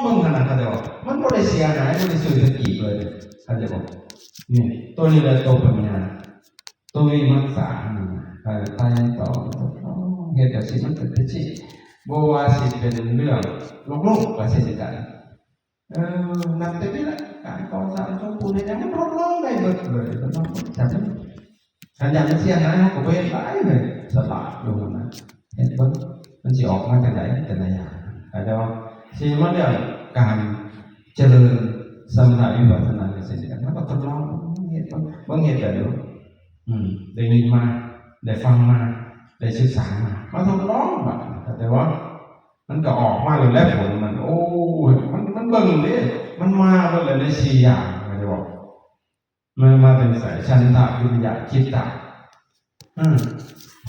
ເບິ່ງຫັ້ນນະ ເຂົາເຈົ້າວ່າ ມັນບໍ່ໄດ້ເສຍຫາຍ ບໍ່ໄດ້ຊື້ຈັກກີບເລີຍ ເຂົາເຈົ້າບອກ. ນີ້ ໂຕນີ້ແຫຼະໂຕປັນຍາ ໂຕວິມັດສາ ນີ້ນະ ໄຕ່ຕອງ ເຮັດຈັ່ງຊີ້ມັນເປັນຈັ່ງຊີ້ ບໍ່ວ່າຊິເປັນເລື່ອງໂລກໆກໍເຊັ່ນກັນ. ເອີ ນັບແຕ່ນີ້ລະ ການກໍ່ສ້າງສົມບູນເຮັດຫຍັງ ມັນທົດລອງໄດ້ເບິດເລີຍ ເພິ່ນວ່າ ແຕ່ມັນ ຄັນຢ້ານມັນເສຍຫາຍ ເຮົາກໍບໍ່ເຮັດຫຼາຍເລີຍ ສະຫຼາດຢູ່ຫັ້ນນະ ເຮັດເບິ່ງ ມັນຊິອອກມາຈັ່ງໃດແຕ່ລະຢ່າງ. ເຂົາເຈົ້າວ່າ ຊິມາເລື່ອງການຈະເລີນສະມະຖະວິປັດສະນາກໍເຊັ່ນດຽວກັນ ເຮົາກໍທົດລອງເຮັດເບິ່ງ ເບິ່ງເຮັດໄດ້ຢູ່ ອືມ ໄດ້ຍິນມາ ໄດ້ຟັງມາ ໄດ້ສຶກສາມາ ມາທົດລອງບາດນີ້ ເຂົ້າໃຈບໍ່? ມັນກໍອອກມາໂລດແຫຼະຜົນມັນ ໂອ້ຍ ມັນ ມັນເບິ່ງເດ້ ມັນມາເບິດແຫຼະໃນສີ່ຢ່າງ ເຂົ້າໃຈບໍ່? ມັນມາແຕ່ໃສ? ສັນທະ ວິລິຍະ ຈິດຕະ ເອີ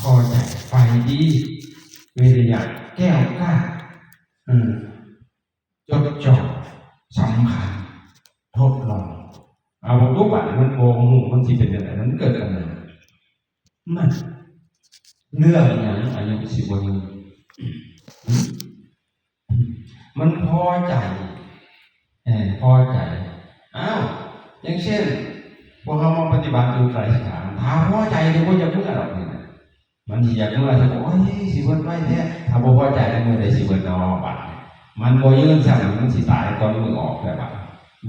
ພໍໃຈ ໄຟດີ ວິລິຍະ ແກ້ວກ້າ ເອີ ຈົດຈ່ອງ ສຳຄັນ ທົດລອງ. ເອົາ ເບິ່ງດູບາດນີ້ ມັນບໍ່ຮູ້ມັນຊິເປັນຈັ່ງໃດ ມັນເກີດກັນນະ ມັນເລື່ອງຫຍັງອາຍຸຊິບໍ່ຍືນ? ມັນພໍໃຈ ເອີ ພໍໃຈ. ອ້າວ ຢ່າງເຊັ່ນ ພວກເຮົາມາປະຕິບັດຢູ່ໄຕຣສິກຂາ ຖ້າພໍໃຈນີ້ບໍ່ຢາກເມືອດອກນີ້ນະ ມັນຊິຢາກເມືອ ຊິບອກ ໂອ້ຍ ຊິເບິດໄວແທ້ ຖ້າບໍ່ພໍໃຈແລ້ວ ມື້ໃດຊິເບິດນໍ ບາດນີ້ ມັນບໍ່ຍືນຊ້ຳ ມັນຊິຕາຍກ່ອນມື້ອອກແລ້ວ ບາດ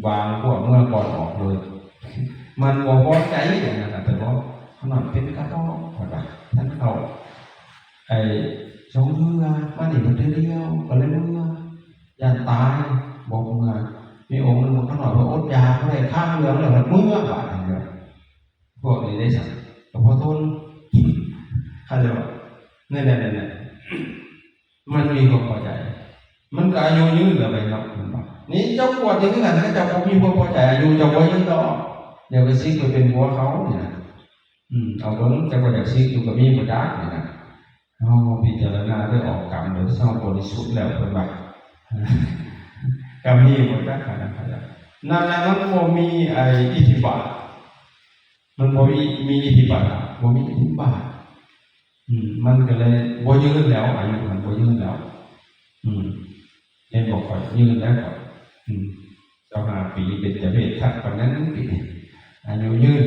ບາງພວກເມືອກ່ອນອອກເລີຍ ມັນບໍ່ພໍໃຈ ອັນນັ້ນນະ ແຕ່ວ່າຂະໜາດເປັນກະເພາະ ເພິ່ນວ່າ ທ່ານເຂົ້າ ໄອ້ ສອງເທື່ອ ມານີ້ເທື່ອດຽວ ກໍເລີຍເມືອ ຢ້ານຕາຍ ບໍ່ເມືອ. ມີອົງໜຶ່ງ ຂ້ານ້ອຍວ່າອົດຢາກບໍ່ໄດ້ ຄາງເຫຼືອງແລ້ວ ເມືອບາດນີ້. ພວກນີ້ໄດ້ສັງ ກໍພໍທົນ ເຂົ້າໃຈບໍ່? ນັ້ນແຫຼະ ນັ້ນແຫຼະ ມັນມີຄວາມພໍໃຈ ມັນກໍອາຍຸຍືນແລ້ວໄປເນາະ ແມ່ນບໍ່? ນີ້ເຈົ້າກວດນີ້ຄືກັນ ຖ້າເຈົ້າບໍ່ມີຄວາມພໍໃຈ ອາຍຸເຈົ້າບໍ່ຍືນດອກ ຢ່າໄປຊິກໄປເປັນຜົວເຂົານີ້ນະ. ອືມ ເອົາເບິ່ງ ເຈົ້າກໍຢາກຊິກຢູ່ກໍມີບໍ່ຈັກນີ້ນະ. ເຮົາພິຈາລະນາເດີ ອອກກຳໂດຍເຮົາບໍລິສຸດແລ້ວ ເພິ່ນວ່າ ກໍມີບໍ່ຈັກ ອັນນັ້ນ ນັ້ນແຫຼະ ມັນບໍ່ມີໄອ້ອິດທິບາດ ມັນບໍ່ມີ ມີອິດທິບາດ ບໍ່ມີອິດທິບາດ ອືມ ມັນກໍເລີຍບໍ່ຍືນແລ້ວ ອາຍຸມັນບໍ່ຍືນແລ້ວ ອືມ. ເຫັນບໍ່? ຂ້ອຍຍືນແລ້ວຂ້ອຍ ອືມ ຊາວຫ້າປີ ເປັນເຈົ້າເພດຄັກປານນັ້ນປີນີ້ ອາຍຸຍືນ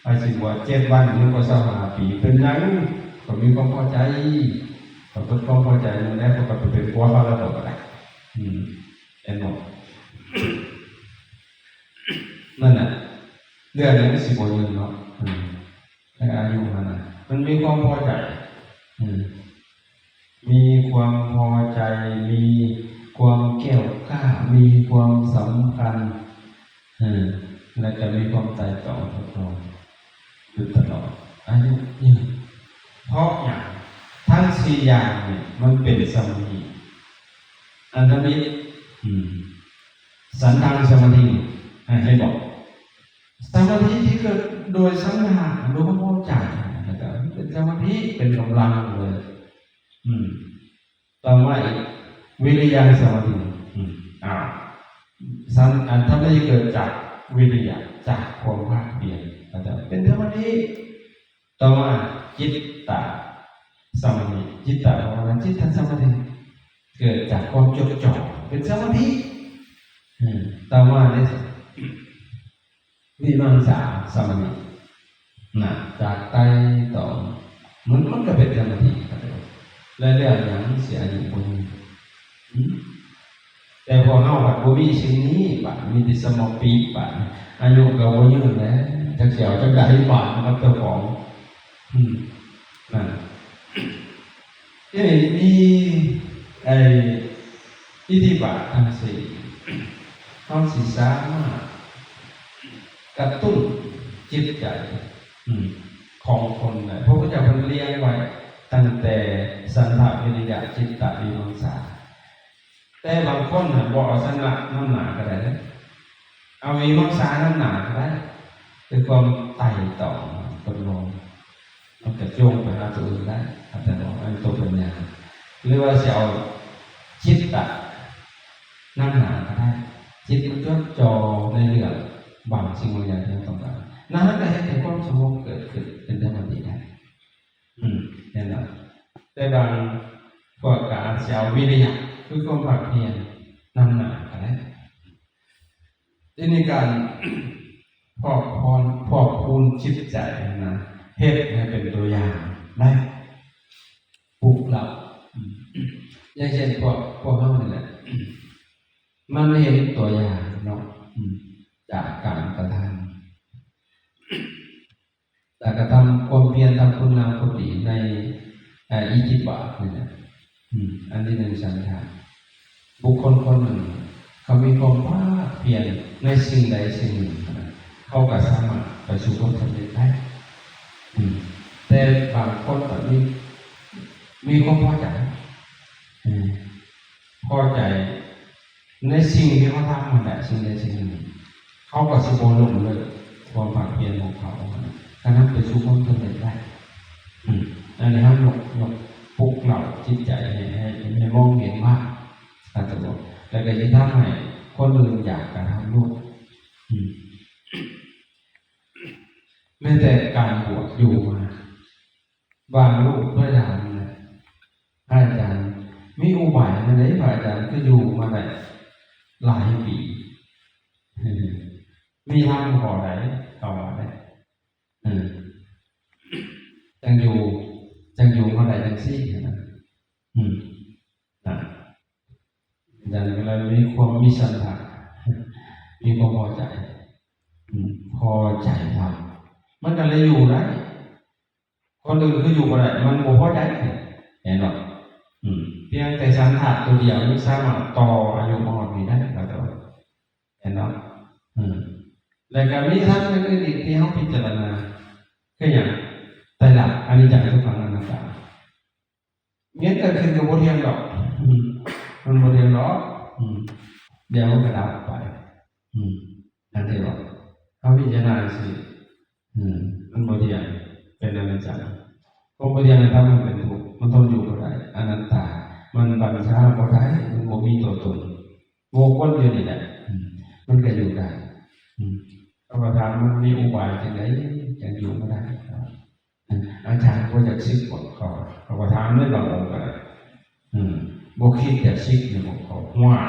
ຂ້ອຍຊິບວດເຈັດວັນ ຍັງບໍ່ຊາວຫ້າປີ ເປັນຫຍັງ? ຂ້ອຍມີຄວາມພໍໃຈ ຂ້ອຍເກີດຄວາມພໍໃຈນັ້ນແຫຼະ ຂ້ອຍກໍໄປເປັນຜົວເຂົາແລ້ວ ຂ້ອຍກໍໄດ້ ອືມ ເຫັນບໍ່? ນັ້ນນະ ເລື່ອງນີ້ມັນຊິບໍ່ຍືນເນາະ ອືມ ໃນອາຍຸຫັ້ນນະ ມັນມີຄວາມພໍໃຈ ອືມ ມີຄວາມພໍໃຈ ມີຄວາມແກ້ວກ້າ ມີຄວາມສຳຄັນ ເອີ ແລະ ກໍມີຄວາມໄຕ່ຕອງ ທົດລອງຢູ່ຕະຫຼອດ ອາຍຸຍືນ. ເພາະຫຍັງ? ທັງສີ່ຢ່າງນີ້ມັນເປັນສະມາທິ ອັນທຳອິດ ອືມ ສັນທັງສະມາທິ ເຫັນບໍ່? ສະມາທິທີ່ເກີດໂດຍສັນທານ ໂດຍຄວາມເຂົ້າໃຈ ເປັນສະມາທິ ເປັນກຳລັງເລີຍ ອືມ ຕໍ່ມາອີກ ວິລິຍັງສະມາທິ ອືມ ອ່າ ສັນ ອັນທຳທີ່ເກີດຈາກວິລິຍະ ຈາກຄວາມພາກພຽນ ເປັນສະມາທິ. ຕໍ່ມາ ຈິດຕະສະມາທິ ຈິດຕະພາວະນາ ຈິດຕະສະມາທິ ເກີດຈາກຄວາມຈົດຈ່ອງ ເປັນສະມາທິ ອືມ ຕໍ່ມາເດ້ ວິມັງສາສະມາທິນະ ຈາກໄຕ່ຕອງ ມັນ ມັນກໍເປັນສະມາທິ ເຂົ້າໃຈບໍ່? ແລະ ເລື່ອງຫຍັງຊິອາຍຸບໍ່ຍືນ? ຫື? ແຕ່ພວກເຮົາພັດບໍ່ມີສິ່ງນີ້ ບາດມີແຕ່ສະມາທິ ບາດອາຍຸກໍບໍ່ຍືນແລ້ວ ຈັກຊິເອົາຈັ່ງໃດບາດກັບເຈົ້າຂອງ ອືມ ນັ້ນ ທີນີ້ມີໄອ້ອິດທິບາດທັງສີ່ ເຮົາຊິສາມາດກະຕຸ້ນຈິດໃຈ ອືມ ຂອງຄົນໄດ້ ພະພຸດທະເຈົ້າເພິ່ນລຽງໄວ້ຕັ້ງແຕ່ສັນທະ ວິລິຍະ ຈິດຕະ ວິມັງສາ ແຕ່ບາງຄົນນະ ບໍ່ເອົາສັນທະນຳໜ້າກໍໄດ້ເດ້ ເອົາວິມັງສານຳໜ້າກໍໄດ້ ຄືຄວາມໄຕ່ຕອງ ເພິ່ນວ່າ ມັນກະໂຍງໄປຫາໂຕອື່ນໄດ້ ອາຈານບອກ ອັນໂຕປັນຍາ ຫຼືວ່າຊິເອົາຈິດຕະນຳໜ້າກໍໄດ້ ຈິດມັນຈົດຈ່ອໃນເລື່ອງບາງສິ່ງບາງຢ່າງທີ່ເຮົາຕ້ອງການ ນັ້ນກໍເຮັດໃຫ້ຄວາມສະຫງົບເກີດຂຶ້ນເປັນທຳມະດາໄດ້ ອືມ ແມ່ນລະ ແຕ່ບາງພວກກໍອາດຊິເອົາວິລິຍະ ຄືຄວາມພາກພຽນ ນຳໜ້າກໍໄດ້. ທີນີ້ການ ພອກພອນ ພອກພູນຈິດໃຈນະ ເຮັດໃຫ້ເປັນຕົວຢ່າງໄດ້ ປຸກເລົ້າ ອືມ ຢ່າງເຊັ່ນພວກ ພວກເຮົານີ້ແຫຼະ ມັນເຫັນຕົວຢ່າງເນາະ ອືມ ຈາກການກະທຳ ແລະກະທຳຄວາມພຽນ ທຳຄຸນງາມຄວາມດີໃນ ເອີ ອິດທິບາດນີ້ແຫຼະ ອືມ ອັນທີໜຶ່ງສັນທາ ບຸກຄົນຄົນໜຶ່ງ ເຂົາມີຄວາມພາກພຽນໃນສິ່ງໃດສິ່ງໜຶ່ງ ເຂົາກໍສາມາດໄປສູ່ຄວາມສຳເລັດໄດ້ ອືມ ແຕ່ບາງຄົນກໍມີ ມີຄວາມພໍໃຈ ອືມ ພໍໃຈໃນສິ່ງທີ່ເຂົາທຳຫັ້ນແຫຼະ ສິ່ງໃດສິ່ງໜຶ່ງ ເຂົາກໍຊິບໍ່ລົ້ມເລີກຄວາມພາກພຽນຂອງເຂົາ ກໍນຳໄປສູ່ຄວາມສຳເລັດໄດ້ ອືມ ອັນນີ້ເຮົາຍົກ ຍົກ ປຸກເລົ້າຈິດໃຈໃຫ້ ໃຫ້ ໃຫ້ມອງເຫັນວ່າ ອາດຈະບອກ ແລ້ວກໍຊິທຳໃຫ້ຄົນອື່ນຢາກກະທຳນຳ ອືມ ແມ້ແຕ່ການບວດຢູ່ມາ ບາງລູກເຄີຍຖາມນະ ພະອາຈານ ມີອຸບາຍແນວໃດ ພະອາຈານ ຄືຢູ່ມາໄດ້ຫຼາຍປີ ເອີ ມີທຳຂໍ້ໃດ ເຂົາວ່າໄດ້ ເອີ ຈັ່ງຢູ່ ຈັ່ງຢູ່ມາໄດ້ຈັ່ງຊີ້ຫັ້ນນະ ອືມ ນະ ອາຈານກໍເລີຍມີຄວາມມີສັນທະ ມີຄວາມພໍໃຈ ອືມ ພໍໃຈທຳ ມັນກໍເລີຍຢູ່ໄດ້ ຄົນອື່ນຄືຢູ່ບໍ່ໄດ້ ມັນບໍ່ພໍໃຈ ເຫັນບໍ່? ອືມ ພຽງແຕ່ສັນທາດຕົວດຽວ ມັນສາມາດຕໍ່ອາຍຸມາຮອດນີ້ໄດ້ ເຫັນບໍ່? ອືມ ແລ້ວກໍມີທາງອື່ນອີກທີ່ເຮົາພິຈາລະນາ ຄືຫຍັງ? ໄຕລະ ອະນິດຈັງ ທຸກຂັງ ອະນັດຕາ ມັນເກີດຂຶ້ນກໍບໍ່ທ່ຽງດອກ ອືມ ມັນບໍ່ທ່ຽງດອກ ອືມ ດຽວມັນກໍດັບໄປ ອືມ ອັນທີ່ວ່າເຮົາພິຈາລະນາຈັ່ງຊີ້ ອືມ ມັນບໍ່ທ່ຽງ ເປັນອະນິດຈັງ ຄວາມບໍ່ທ່ຽງທຳໃຫ້ມັນເປັນທຸກ ມັນທົນຢູ່ບໍ່ໄດ້ ອະນັດຕາ ມັນບັງຄັບບໍ່ໄດ້ ມັນບໍ່ມີຕົວຕົນ ໂວກວົນຢູ່ນີ້ແຫຼະ ອືມ ມັນກໍຢູ່ໄດ້ ອືມ ເຂົາກໍຖາມມັນມີອຸບາຍຈັ່ງໃດຈັ່ງຢູ່ມາໄດ້ ອາຈານບໍ່ຢາກສຶກບໍ? ເຂົາ ເຂົາກໍຖາມເລີຍບາງອົງກໍໄດ້ ອືມ ບໍ່ຄິດຢາກສິກນີ້ບໍ? ເຂົາ ຫ້ວຍ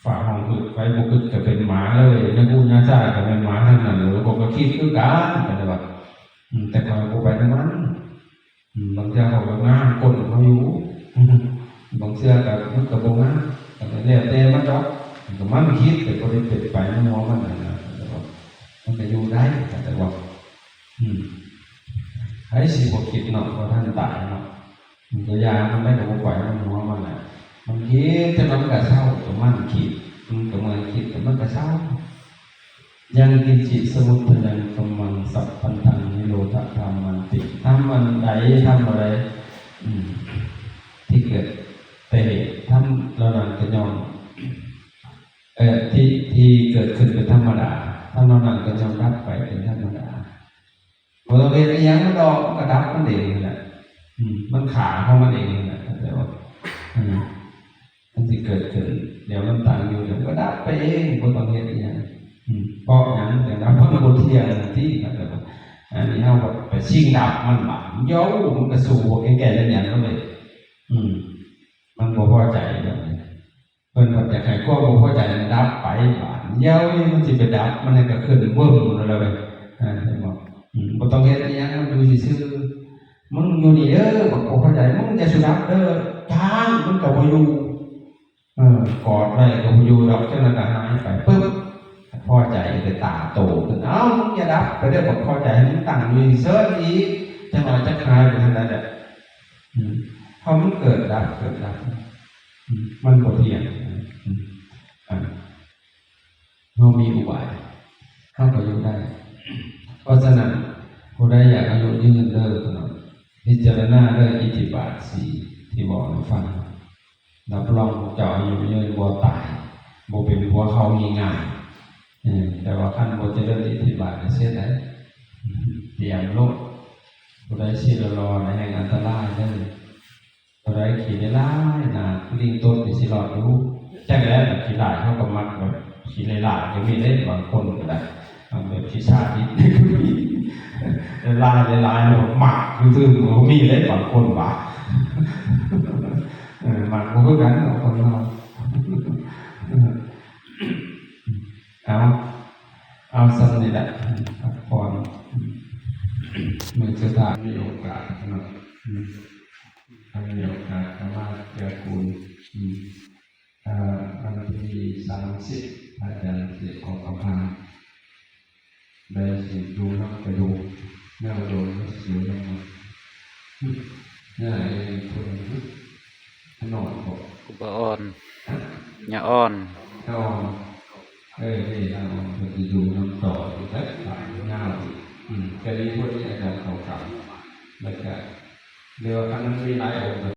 ຟ້າຮ້ອງ ອຶດ ໄຟບໍ່ອຶດກໍເປັນໝາເລີຍ ຍາຄູຍາຊາກໍແມ່ນໝາທັງນັ້ນເລີຍ ຂ້ອຍກໍຄິດຄືກັນ ກໍໄດ້ວ່າ ອືມ ແຕ່ຂ້ອຍບໍ່ໄປນຳມັນ ອືມ ບາງເທື່ອເຂົາກໍງາມກົ້ນເຂົາຢູ່ ບາງເທື່ອກໍ ມັນກໍບໍ່ງາມ ກໍແລ້ວແຕ່ມັນດອກ ກໍມັນຄິດ ແຕ່ບໍ່ໄດ້ເປັນໄປນຳຫົວມັນຫັ້ນນະ ແຕ່ວ່າມັນກໍຢູ່ໄດ້ ແຕ່ວ່າ ອືມ ໃຜຊິບໍ່ຄິດເນາະ ບໍ່ທັນຕາຍເນາະ ມັນກໍຢ່າມັນໄດ້ ກໍບໍ່ໄປນຳຫົວມັນແຫຼະ ມັນຄິດ ແຕ່ມັນກໍເຊົາ ຕົວມັນຄິດ ມັນກໍເມື່ອຍຄິດ ແຕ່ມັນກໍເຊົາ ຍັງກິນຈິ ສະມຸດທະຍັງ ກັມມັງ ສັບພັນທັງ ນິໂຣທະທຳມັນຕິ ທຳອັນໃດ ທຳອັນໃດ ອືມ ທີ່ເກີດແຕ່ເຫດ ທຳເຫຼົ່ານັ້ນກໍຍ່ອມ ເອີ ທີ່ ທີ່ເກີດຂຶ້ນເປັນທຳມະດາ ທຳເຫຼົ່ານັ້ນກໍຍ່ອມດັບໄປເປັນທຳມະດາ ບໍ່ຕ້ອງເຮັດອີ່ຫຍັງມັນດອກ ມັນກໍດັບມັນເອງຫັ້ນແຫຼະ ອືມ ມັນຂາຂອງມັນເອງຫັ້ນແຫຼະ ເຂົ້າໃຈບໍ່? ອືມ ມັນຊິເກີດຂຶ້ນ ດຽວມັນຕັ້ງຢູ່ ດຽວມັນກໍດັບໄປເອງ ບໍ່ຕ້ອງເຮັດອີ່ຫຍັງ ອືມ ເພາະຫຍັງຈັ່ງດັບ? ເພາະມັນບໍ່ທ່ຽງນັ້ນຕິ ເຂົ້າໃຈບໍ່? ອັນນີ້ເຮົາກໍໄປຊິງດັບມັນບາດ ໂຢ ມັນກໍສູ້ບໍ່ແກ່ງໆ ຍັນໆ ເລີຍ ອືມ ມັນບໍ່ພໍໃຈແບບນີ້ ເພິ່ນພັດຢາກໃຫ້ຄວາມບໍ່ພໍໃຈນັ້ນດັບໄປບາດ ເຍົ້ຍ ມັນຊິໄປດັບ ມັນກໍຂຶ້ນເບິ່ງແລ້ວເວີ້ຍ ເຫັນບໍ່? ອືມ ບໍ່ຕ້ອງເຮັດອີ່ຫຍັງ ມັນຢູ່ຊື່ໆ ມຶງຢູ່ນີ້ເດີ ບັກບໍ່ພໍໃຈ ມຶງຢ່າສູ່ດັບເດີ ຈ້າງ ມັນກໍບໍ່ຢູ່ ເອີ ກອດໄວ້ກໍບໍ່ຢູ່ດອກ ຈັ່ງນັ້ນກໍຫາຍໄປ ປຶບ ພໍໃຈກໍຕາໂຕຂຶ້ນ ເອົ້າ ມຶງຢ່າດັບໄປເດີ ບັກພໍໃຈ ໃຫ້ມັນຕັ້ງຢູ່ເຊີນອີກ ຈັກໜ້ອຍຈັກຫາຍໄປທາງໃດແຫຼະ ອືມ ເພາະມັນເກີດດັບ ເກີດດັບ ອືມ ມັນບໍ່ທ່ຽງ ອືມ ເຮົາມີອຸບາຍ ເຮົາກໍຢູ່ໄດ້ ເພາະສະນັ້ນ ຜູ້ໃດຢາກອາຍຸຍືນເດີ ພີ່ນ້ອງ ພິຈາລະນາເດີ ອິດທິບາດສີ່ ທີ່ບອກໃຫ້ຟັງ ຮັບຮອງເຈົ້າອາຍຸຍືນ ບໍ່ຕາຍ ບໍ່ເປັນຜົວເຂົາງ່າຍໆ ເອີ ແຕ່ວ່າຄັນບໍ່ຈະເລີນອິດທິບາດ ກໍເສຍໄດ້ ຕຽມໂລດ ຜູ້ໃດຊິຫຼໍ່ໆ ນະ ແຮ່ງອັນຕະລາຍເດີ. ຜູ້ໃດຂີ້ຫຼ້າຍໆ ໜ້າຄືລິງຕົດນີ້ຊິລອດຢູ່ ຈັກແລ້ວ ຂີ້ຫຼ້າຍເຂົາກໍມັກແບບຂີ້ຫຼ້າຍໆ ກໍມີເດ້ ບາງຄົນກໍໄດ້ ແບບຂີ້ຊາດນີ້ ຫຼ້າຍໆ ແລ້ວມັກຊື່ໆ ກໍມີເດ້ ບາງຄົນວ່າ ເອີ ມັກບໍ່ຄືກັນເນາະ ຄົນເຮົາ ເອົາ ເອົາສ່ຳນີ້ແຫຼະ ພັກຜ່ອນ ມື້ສຸດທ້າຍ ມີໂອກາດເນາະ ອືມ ຖ້າມີໂອກາດກໍມາເກື້ອກູນ ອືມ ເອີ ວັນທີສາມສິບ ພະອາຈານຊິອອກຄຳຖາມ ໄດ້ຊິຢູ່ນຳກະດູກ ແນວໂດນກໍຊິຢູ່ນຳ ອືມ ຍາເອງຄົນ ນອນບໍ່ ຄູບາອ່ອນ ຍາອ່ອນ ຍາອ່ອນ ເອີ ນີ້ນາອ່ອນເພິ່ນຊິຢູ່ນຳຕໍ່ອີກແບບຍາວອີກ ອືມ ກະດີພໍດີອາຈານເຂົ້າກຳ ແລ້ວກະ ຫຼືວ່າຄັນມັນມີຫຼາຍອົງ